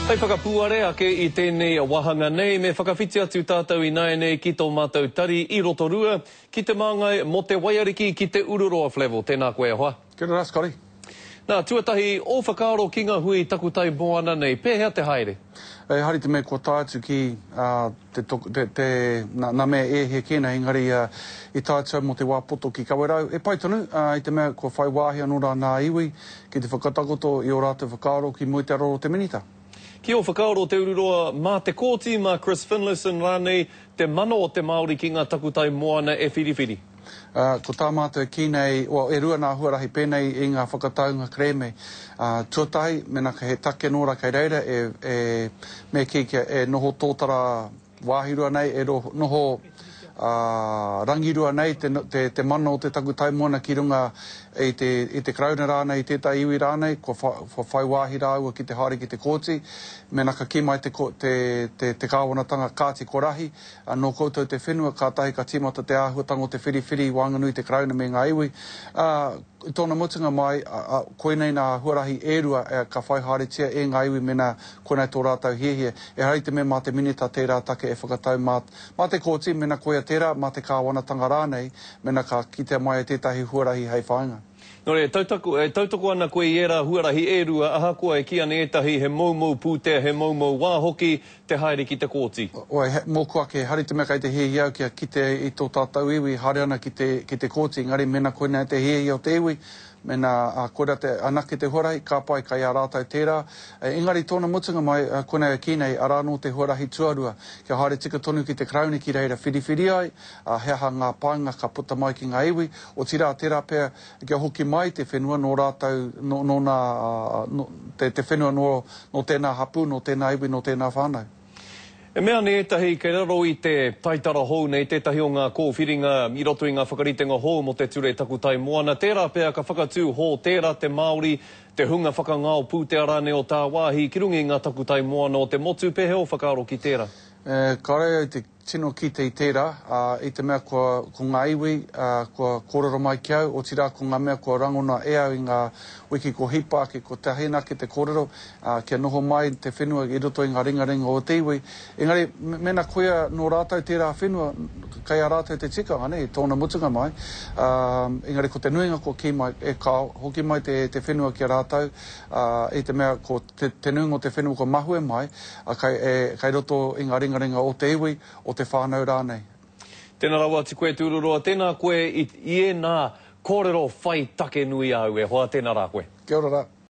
Hei whakapūare ake i tēnei wāhanga nei, me whakawhiti atu tātou ināianei ki tō mātou tari i Rotorua, ki te māngai mō te waiariki ki Te Ururoa Flavell. Tēnā koe e hoa. Kia ora rā, Scotty. Nā, tuatahi, ō whakaaro ki ngā hui takutai moana nei, pēhea te haere? Ehara i te mea kua tae atu ki te, te, te, nā, nā mea e hē kē nei, engari i tae atu au mō te wā poto ki Kawerau. E pai tonu, i te mea kua whai wāhi anō rā nā iwi ki te whakatakoto i ō rātou whakaaro ki mua i te aroro o te Minita. Ki ō whakaaro Te Ururoa, mā Te Kooti, mā Chris Finlayson rānei, te mana o te Māori ki ngā takutai moana e whiriwhiri? Ā, ko tā mātou e kī nei, well, e rua nā huarahi pēnei i ngā whakataunga kerēme. Ā, tuatahi, mēnā he take nō rā kei reira, e, e, me kī kia, e noho tōtara wāhirua nei, e ro, noho, ā, rangirua nei te, te, te mana o te takutai moana ki runga i te, i te Karauna rānei, i tētahi iwi rānei, kua wha, kua whai wāhi rāua ki te haere ki te kōti. Mēnā ka kī mai te, te, te, te kāwanatanga, kāti, kua rahi, Ā, nō koutou te whenua, kātahi ka tīmata te āhuatanga o te whiriwhiri i waenganui i te Karauna me ngā iwi, ā, i tōna mutunga mai, ā, koinei nā huarahi e rua ka whai haeretia e ngā iwi mēnā koinei tō rātou hiahia. Ehara i te mea mā te Minita tērā take e whakatau mā, mā te Kōti, mēnā koia tērā, mā te Kāwanatanga rānei, mēnā ka kitea mai e tētahi huarahi hei whāinga. Nō reira, tautako, e tautoko ana koe i ērā huarahi e rua, ahakoa e kī ana ētahi he moumou pūtea, he moumou wā hoki, te haere ki te kōti. Oi, he, mōku ake, ehara i te mea kei te hiahia au kia kite i tō tātou iwi haere ana ki te, ki te kōti, engari mēnā koinei te hiahia o te iwi, mēnā, ā, koirā te, anake te huarahi, ka pai, kei a rātou tērā. Engari tōna mutunga mai, koinei e kī nei, arā anō te huarahi tuarua, kia haere tika tonu ki te Karauna ki reira whiriwhiri ai, ā, he aha ngā painga ka puta mai ki ngā iwi, otirā, tērā pea, Kia hoki mai te whenua nō rātou, nō, nō nā, nō, te, te whenua nō, nō tēnā hapū, nō tēnā iwi, nō tēnā whānau. E mea ana ētahi kei raro i te taitara hou nei tētahi o ngā kōwhiringa i roto i ngā whakaritenga hou mō te Ture Takutai Moana, tērā pea ka whakatū hōtēra te Māori, te hunga whakangao pūtea rānei o tāwāhi ki runga i ngā takutai moana o te motu, pēhea ō whakaaro ki tērā? E, kāore au te Tino kite i tērā, ā, i te mea kua, ko ngā iwi, ā, kua kōrero mai ki au, otirā ko ngā mea kua rangona e au i ngā wiki kua hipa ake, ko Te Ahinake te kōrero, ā, kia noho mai te whenua i roto i ngā ringaringa o te iwi. Engari, mēnā koia nō rātou tērā whenua, kei a rātou te tikanga, nē, i tōna mutunga mai, ā, engari ko te nuinga kua kī mai, e kāo, hoki mai te, te whenua ki a rātou, ā, i te mea ko. Te, te nuinga o te whenua kua mahue mai, a, kei, e, kei roto i ngā ringaringa o te iwi, o te whānau rānei. Tēnā rawa atu koe Tūruroa, tēnā koe i, i ēnā kōrero whai take nui āu e hoa, tēnā rā koe. Kia ora rā.